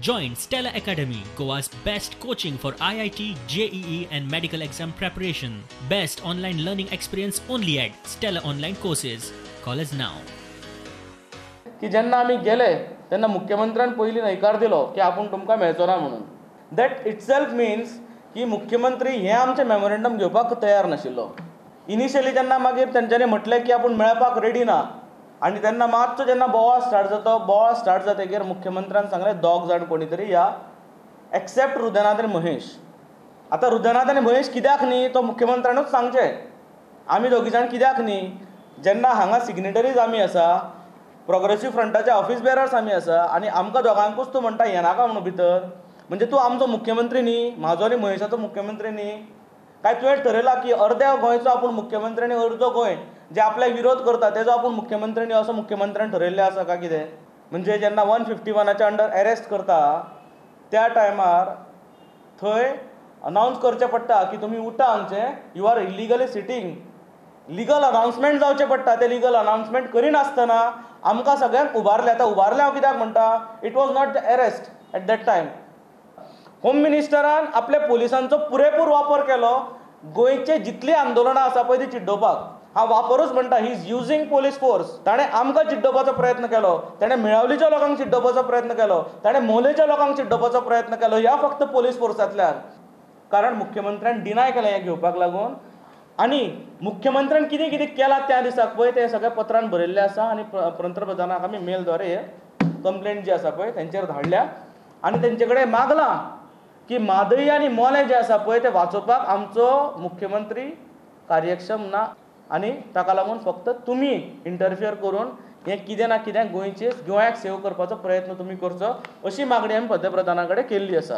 Join Stella Academy, Goa's best coaching for IIT, JEE and medical exam preparation. Best online learning experience only at Stella Online Courses. Call us now. की जेन्ना आमी गेले तेन्ना मुख्यमंत्र्यान पयलीं न्हयकार दिलो की आपूण तुमकां मेळचो ना म्हणून. That itself means की मुख्यमंत्री हें आमचें मेमोरेंडम घेवपाक तयार नाशिल्लो. इनिशियली जेन्ना मागीर तेंच्यांनी म्हटलें की आपूण मेळपाक रेडी ना आनी तेन्ना मातसो जेन्ना बोवाळ स्टार्ट जाता, बोवाळ स्टार्ट जातकीर मुख्यमंत्र्यान सांगलें दोग जाण कोणी तरी या, एक्सेप्ट हृदयनाथ आनी महेश. आतां हृदयनाथ आनी महेश कित्याक न्ही तो मुख्यमंत्र्यानूच सांगचें, आमी दोगी जाण कित्याक न्ही. जेन्ना हांगा सिग्नेटरीज आमी आसा, प्रोग्रेसीव फ्रंटाचे ऑफिस बेरर्स आमी आसा आनी आमकां दोगांकूच तूं म्हणटा येनाका म्हणून भितर, म्हणजे तूं आमचो मुख्यमंत्री न्ही, म्हाजो आनी महेशाचो मुख्यमंत्री न्ही. काय तुवें ठरयलां की अर्द्या गोंयचो आपूण मुख्यमंत्री आनी अर्दो गोंय जे आपल्याक विरोध करता तेजो आपूण मुख्यमंत्री न्ही असो मुख्यमंत्र्यान ठरयल्लें आसा काय कितें. म्हणजे जेन्ना 151 अंडर अरेस्ट करता त्या टायमार थंय अनावन्स करचें पडटा की तुमी उठा हांगचे, you are illegally sitting. Legal announcement जावचें पडटा, तें लिगल अनावन्समेंट करिनासतना आमकां सगळ्यांक उबारलें. आतां उबारलें हांव कित्याक म्हणटा, it was not the arrest at that time. Home मिनिस्टरान आपल्या पुलिसांचो पुरेपूर वापर केलो गोंयचे जितलीं आंदोलनां आसा पळय ती चिड्डोवपाक. हांव वापरूच म्हणटा, he is using police force. ताणें आमकां चिड्डोवपाचो प्रयत्न केलो, ताणें मेळावलीच्या लोकांक चिड्डोवपाचो प्रयत्न केलो, ताणें मोलेच्या लोकांक चिड्डोवपाचो प्रयत्न केलो, ह्या फक्त पोलीस फोर्सांतल्यान. कारण मुख्यमंत्र्यान डिनाय केलें हें घेवपाक लागून. आनी मुख्यमंत्र्यान कितें कितें केलां त्या दिसाक पळय तें सगळें पत्रान बरयल्लें आसा आनी पंतप्रधानाक आमी मेलद्वारे कंप्लेंट जी आसा पळय तेंचेर धाडल्या आनी तेंचे कडेन मागलां की म्हादई आनी मोलें जें आसा पळय तें वाचोवपाक आमचो मुख्यमंत्री कार्यक्षम ना आनी ताका लागून फक्त तुमी इंटरफियर करून हें कितें ना कितें गोंयचे गोंयाक सेव करपाचो प्रयत्न तुमी करचो अशी मागणी आमी पंतप्रधाना कडेन केल्ली आसा.